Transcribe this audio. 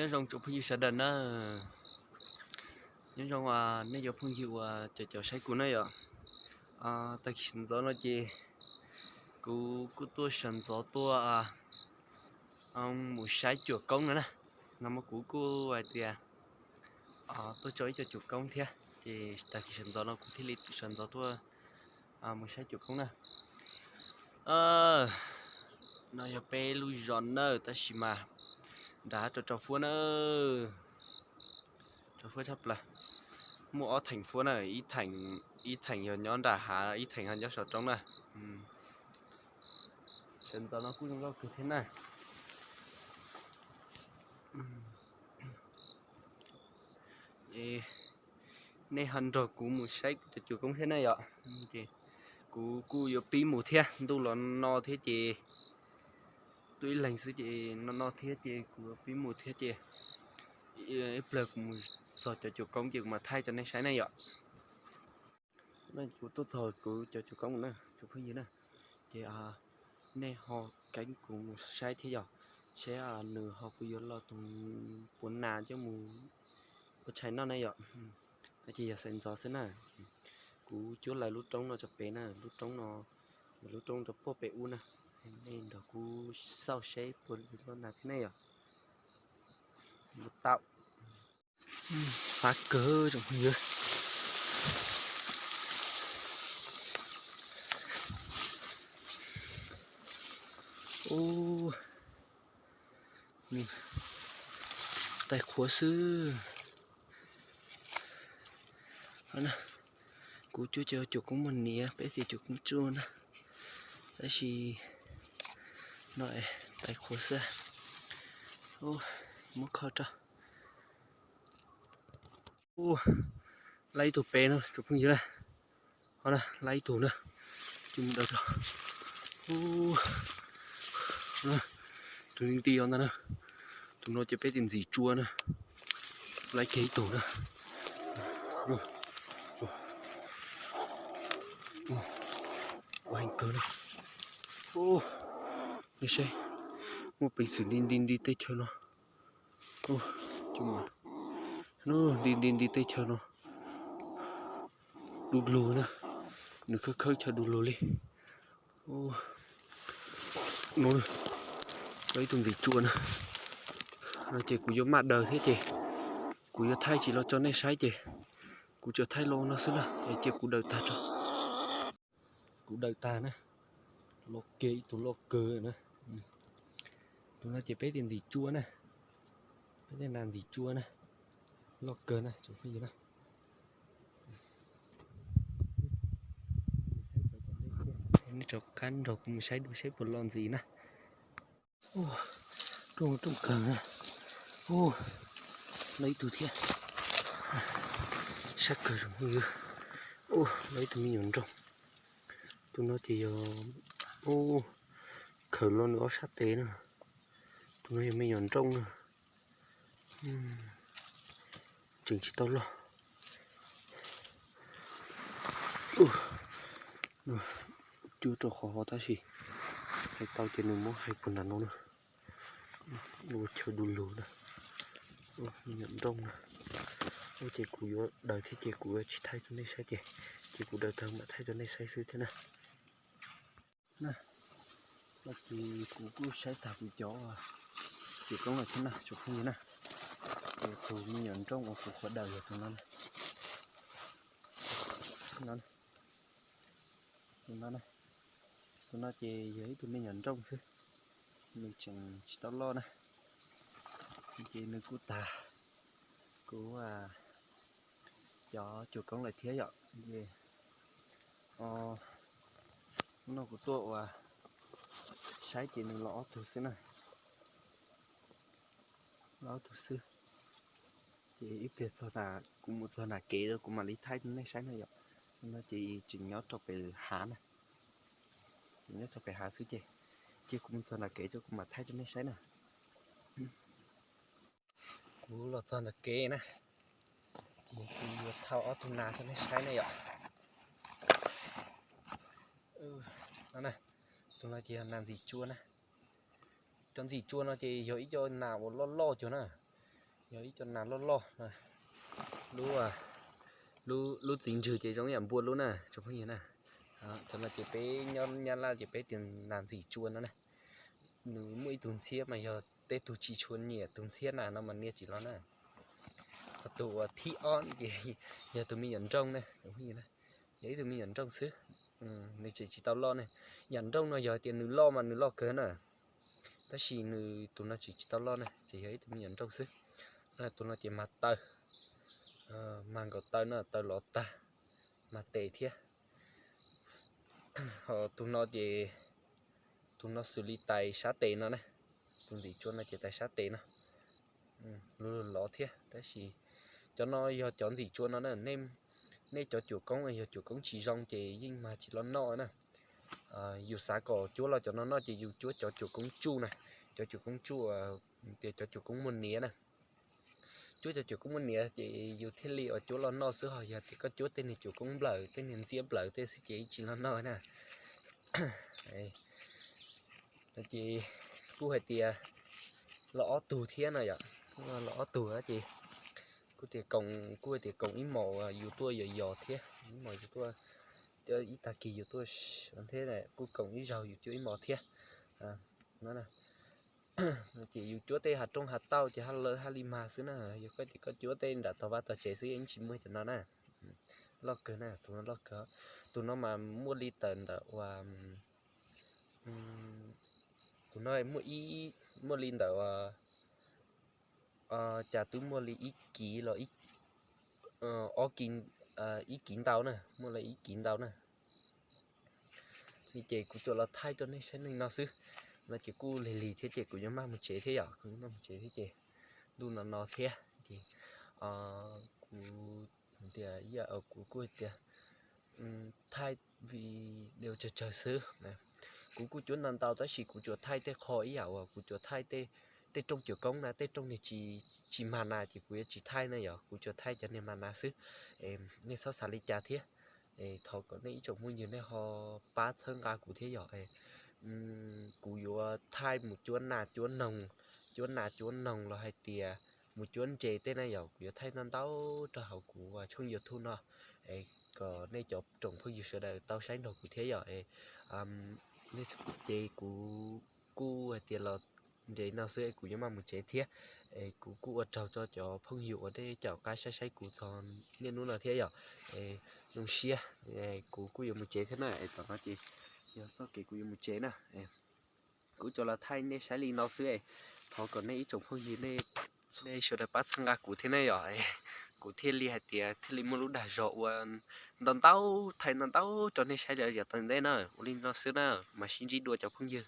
Nyob zoo tsoom phooj ywg sawv daws na, nyob zoo nej cov phooj ywg uas cov caum saib kuv na yom. Tag kis sawv ntxov no ces kuv kuj tuaj sawv ntxov tuaj mus saib cuam koob no na. No mas kuv kuj hais tias tuaj tso ib co cuam koob thiab, ces tag kis sawv ntxov no kuv thiaj li sawv ntxov tuaj mus saib cuam koob na. No yog peb lub zos nawb, tab sis mas nram hav rau rau fuab na, rau fuab tshaj plaws. Muaj ob theem fuab na, ib theem yog nyob nram hav, ib theem ho nyob saum roob na. Sawv ntxov no kuj zoo nkauj kawg thiab na. Nej ho nrog kuv mus saib cov cuam koob thiab na yom. Ces kuv kuj yuav pib mus thiab, ntuj los no thiab ces tuaj ib leeg xwb ces no no thiab ces kuv yuav pib mus thiab ces ib pliag kuv mus txog cov cuam koob ces kuv mam thaij rau nej saib na yom. Kuv tuaj txog kuv cov cuam koob na tsoom phooj ywg na, ces nej ho keeb kuv mus saib thiab yom, seb nws ho puas yuav los tus puav nas coj mus ua tshais noj na yom. Ces yog sawv ntxov xwb na. Kuv cuab lawv lub roob no rau pem na, lub roob no, lub roob rau puag pem ub na. Nej nrog kuv xauj seb puas yuav los nas thiab ne yom. Mus tau. Fab kawg tsoom phooj ywg. Tais qhuav xwb. Kuv cuab cov cuam koob muag niam, peb tias cuam koob tsuj na, tab sis no tais qhuav xwb. Muab kho rau. Lab ib tug pem no tsoom phooj ywg na, lab ib tug na, coj mus daws rau. Tus nti nti os ntag na, tus no ces peb tias ntxim tsua na, lab kiag ib tug na. Ua heev kawg na. Nej saib, muaj peev xwm nti nti nti teb chaws no. Nti nti nti teb chaws no du lug na, nws khawb khawb chaw du lug li. No, ib tug ntxim tsua na, no ces kuv yuav maj daws thiab ces kuv yuav thaij tsis los tso nej saib ces kuv tsuas thaij los no xwb na, es cia kuv daws tag tso. Kuv daws tag na, loj kiag ib tug loj kawg na. Tus no ces peb tias ntxim tsua na, peb tias nas ntxim tsua na, loj kawg na tsoom phooj ywg na. Rov qab nrog kuv mus saib dua seb puas loj ntxiv na. Rooj rooj kawg na. Loj ib tug thiab. Sab kawg tsoom phooj ywg. Loj ib tug me nyuam nrooj. Tus no ces yog, khaws los nws ob sab tes na. Tus no yog me nyuam nrooj na. Tseem tsis tau loj. Cuab rau qhov ho tab sis hais tau ces nws muab hais puag nram no na. Ua chaw du lug na. Me nyuam nrooj na. Ua ces kuv yuav daws thiab ces kuv yuav tsis thaij rau nej saib ces, ces kuv daws tag mam thaij rau nej saib xwb thiab na. Na, no ces kuv kuj saib tag kuv cov cuam koob lawm thiab na tsoom phooj ywg na. Ces tus me nyuam nrooj uas kuv qhuav daws yog tus no na. Tus no na. Tus no na. Tus no ces yog ib tug me nyuam nrooj xwb, nws tseem tsis tau loj na. Ces nws kuj tag kuv cov cuam koob lawm thiab yom. Ces hnub no kuv tuaj ua saib ces nws los ob tug xwb na. Los ob tug xwb. Ces ib pliag txog, kuv mus txog nram kev rau kuv mam li thaij rau nej saib na yom. No ces tseem nyob rau pem hav na. Tseem nyob rau pem hav xwb ces, ces kuv mus txog nram kev rau kuv mam thaij rau nej saib na. Kuv los txog nram kev na, ces kuv yuav thauj ob tug nas rau nej saib na yom. Tus no ces yog nas ntxim tsua na. Cov ntxim tsua no ces yog ib co nas uas loj loj cuag na. Yog ib co nas loj loj na. Lub, lub txiv ntswg ces zoo yam npua lub na tsoom phooj ywg na. Cov no ces peb nyob Nyab Laj ces peb tias nas ntxim tsua no na. Nws muaj ib tug ntxhiab mas yog tej tug tsis tshua nyiam tus ntxhiab nas no mas nias tsis los na. Ho tus uas thib ob ces yog tus me nyuam nrooj na, yog ib tug me nyuam nrooj xwb. Nws tseem tsis tau loj ne. Yam nrooj no yog tias nws loj mas nws loj kawg na. Tab sis nws tus no tseem tsis tau loj na, ces yog ib tug me nyuam nrooj xwb. Tus no ces mag taw, mag nkaus taw no, taw lov tag, mag tes thiab. Ho tus no ces, tus no xws li tais sab tes no na. Tus ntxim tsua no ces tais sab tes no, lov thiab. Tab sis cov no yog cov ntxim tsua no na. Nej cov cuam koob yog cuam koob tsis zoo ces yeej mag tsis los noj na. Yus xav kom cuab los cov no noj ces yus cuab cov cuam koob tsuj na, cov cuam koob tsuj, tias cov cuam koob muaj niam na. Cuab cov cuam koob muaj niam ces yus thiaj li uas cuab los noj xwb, ho yog tias koj cuab tej niag cuam koob nplawm, tej niag ntxiab nplawm tej xwb ces tsis los noj na. Ces kuj hais tias los ob tug thiab no yom, los ob tug ces kuj tias koom, kuj hais tias koom ib mos yus tuaj yos yos thiab, ib mos yus tuaj, ib tag kis yus tuaj thiab, kuj koom ib zaug yus cuab ib mos thiab. Ces yus cuab tej hav rooj hav tauj ces haj lawv haj li mag xwb na. Yog koj tias koj cuab tej nram tog vaj tog tsev xwb yeej tsis muaj cov no na. Loj kawg na, tus no loj kawg. Tus no mas muaj li tawm ntawm uas, tus no muaj, muaj li ntawm, cas twb muaj li ib kiv los, ob, ib kiv ntau na, muaj li ib kiv ntau na. Ces kuv tsuas los thaij rau nej saib li no xwb. No ces kuj lig lig thiab ces kuv yuav maj mus tsev thiab yom, kuv yuav maj mus tsev thiab ces ntuj no no thiab ces kuv tias, kuv kuj tias thaij video tsawg tsawg xwb. Kuv kuj cuab ntau ntau tab sis kuv tsuas thaij tej qho ib yam uas kuv tsuas thaij tej rooj cuam koob na, tej rooj niag tsis mag nas ces kuv yuav tsis thaij na yom, kuv tsuas thaij cov niag mag nas xwb. Nej txhob xav li cas thiab. Thov kom nej ib tsoom phooj ywg nej ho pab txhawb nqa kuv thiab yom. Kuv yuav thaij mus cuab nas cuab noog, cuab nas cuab noog los hais tias mus cuab ntses tej na yom, kuv yuav thaij ntau ntau rau hauv kuv tshooj YouTube no, kom nej cov tsoom phooj ywg sawv daws tau saib nrog kuv thiab yom. Ces kuv kuj hais tias los ntev no xwb kuv yuav maj mus tsev thiab. Es kuv kuj ua tsaug rau cov phooj ywg uas nej caum qab saib saib kuv txog niaj hnub no thiab yom. Zoo siab, kuv kuj yuav mus tsev thiab na, es tom no ces yog txoj kev kuv yuav mus tsev na. Kuv tsuas los thaij nej saib li no xwb, thov kom nej ib tsoom phooj ywg nej sawv daws pab txhawb nqa kuv thiab ne yom. Kuv thiaj li hais tias thiaj li muaj lub dag zog ua ntau ntau, thaij ntau ntau rau nej saib yav tom ntej na. Ua li no xwb na, mam sib ntsib dua cov phooj ywg.